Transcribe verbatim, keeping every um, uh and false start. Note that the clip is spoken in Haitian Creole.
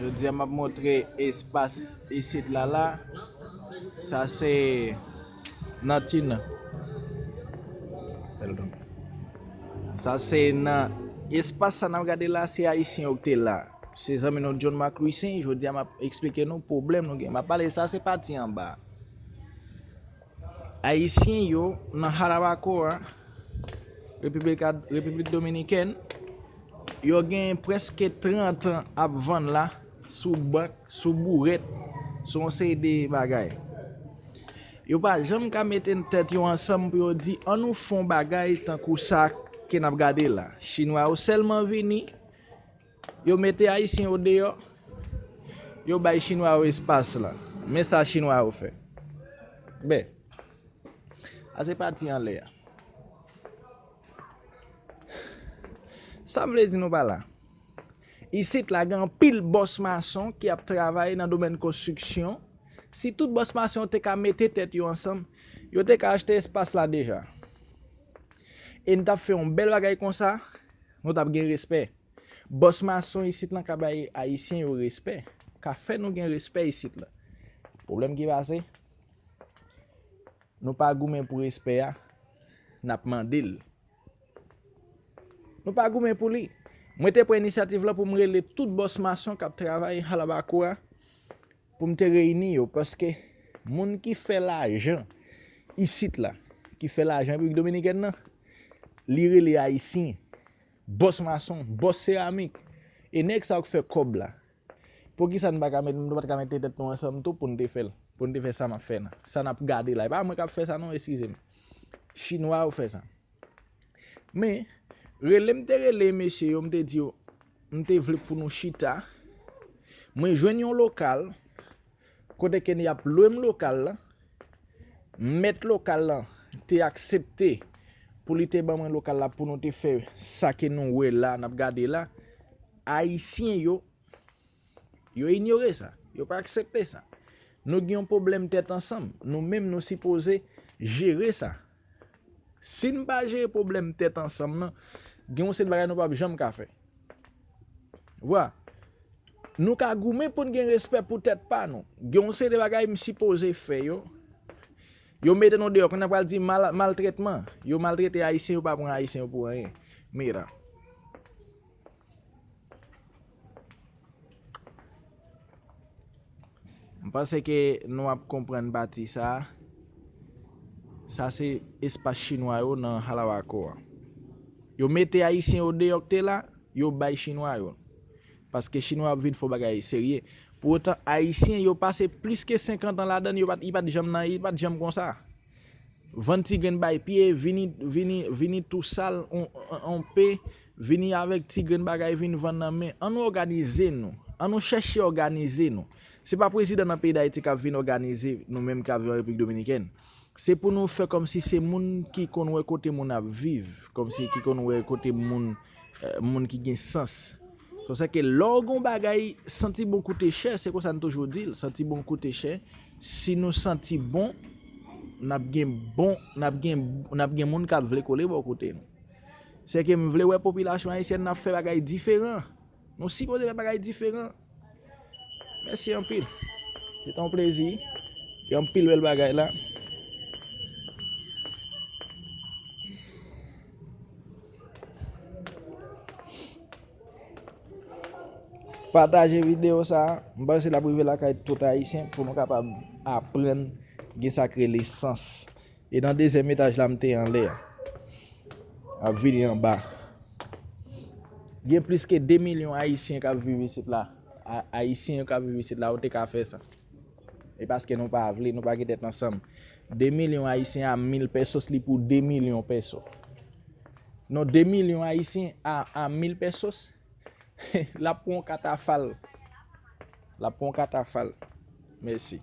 Jodi a m ap montre espas isit la la. Sa se nan Tina. Sa se nan espas sa n ap gade la, se Ayisyen yo ki te la. Se zanmi nou John Marc Louissaint, jodi a m ap eksplike nou pwoblèm nou gen. M ap pale sa se pati anba. Ayisyen yo nan Jarabacoa, Repiblik, Repiblik Dominikèn, yo gen prèske trant an ap vann la sou bank, sou bourèt, sou yon seri de bagay. Yo pa janm ka mete tèt yo ansanm pou yo di, "An nou fè yon bagay tankou sa ke n ap gade la." Chinwa yo sèlman vini, yo mete Ayisyen yo deyò, yo bay Chinwa yo espas la. Men sa Chinwa yo fè. Ben, a se pati anlè a. Sa m vle di nou pa la. Isit la gen anpil bòs mason ki ap travay nan domèn konstriksyon. Si tout bòs mason yo te ka mete tèt yo ansanm, yo te ka achte espas la deja. E n t ap fè yon bèl bagay konsa, nou t ap gen respè. Bòs mason isit lan ka bay Ayisyen yo respè, ka fè nou gen respè isit la. Pwoblèm ki pase, nou pa goumen pou respè a, n ap mande l. Nou pa goumen pou li. Mwen te pran inisyativ la pou m rele tout bòs mason k ap travay Jarabacoa pou m te reyini yo, paske moun ki fè lajan isit la, ki fè lajan Repiblik Dominikèn nan, li rele Ayisyen, bòs mason, bòs seramik. E nèg sa yo k fè kòb la. Poukisa n pa ka met, nou pa t ka mete tèt nou ansanm tou pou n te fè l, pou n te fè sa n ap fè nan, sa n ap gade la? E pa mwen k ap fè sa non, eskize m. Chinwa yo fè sa. Men, rele m te rele mesye yo, m te di yo, m te vle pou nou chita. Mwen jwenn yon lokal, kote ke y ap lwe m lokal la. Mèt lokal la te aksepte pou li te ban mwen lokal la pou nou te fè sa ke nou wè la, n ap gade la. Ayisyen yo, yo inyore sa. Yo pa aksepte sa. Nou gen yon pwoblèm tèt ansanm. Nou menm, nou sipoze jere sa. Si n pa jere pwoblèm tèt ansanm nan, gen yon seri de bagay nou p ap janm ka fè. Vwa, nou ka goumen pou n gen respè pou tèt pa nou. Gen yon seri de bagay m sipoze fè yo. Yo mete nou deyò, kounye a pral di mal, maltrètman. Yo maltrete Ayisyen, yo pa pran Ayisyen yo pou anyen. Mira. M panse ke nou ap konprann pati sa a. Sa se espas chinwa yo nan Jarabacoa. Yo mete Ayisyen yo deyò ki te la, yo bay chinwa yo. Paske chinwa yo ap vin fè yon bagay serye. Pou otan, Ayisyen yo pase plis ke senkant an ladan l, yo pa t, li pa t janm nan, li pa t janm konsa. Vann ti grenn bay pye, vini, vini, vini tou sal, on, on, on pe, vini avèk ti grenn bagay, vin vann nan men. An nou òganize nou. An nou chèche òganize nou. Se pa prezidan nan peyi Dayiti k ap vin òganize nou menm k ap viv an Repiblik Dominikèn. Se pou nou fè kòmsi se moun ki konn wè kote moun ap viv, kòmsi ki konn wè kote moun, eh, moun ki gen sans. Sa se ke lè w gen yon bagay, santi bon koute chè, se konsa n toujou di l, santi bon koute chè. Si nou santi bon, n ap gen bon, n ap gen, n ap gen moun k ap vle kole bò kote nou. Se ke m vle wè popilasyon ayisyèn nan ap fè bagay diferan. Nou sipoze fè bagay diferan. Mèsi anpil. Se te yon plezi. Gen anpil bèl bagay la. Pataje videyo sa a. M panse l ap rive lakay tout Ayisyen pou nou kapab aprann gen sa k rele sans. E nan dezyèm etaj la, m te anlè a. Ap vini anba. Gen plis ke de milyon Ayisyen k ap viv isit la. A-, Ayisyen yo k ap viv isit la, yo te ka fè sa. E paske nou pa vle, nou pa gen tèt ansanm. De milyon Ayisyen a mil pesos, li pou de milyon peso. Non, de milyon Ayisyen a, a mil pesos, l ap pran yon katafal. L ap pran yon katafal. Mèsi.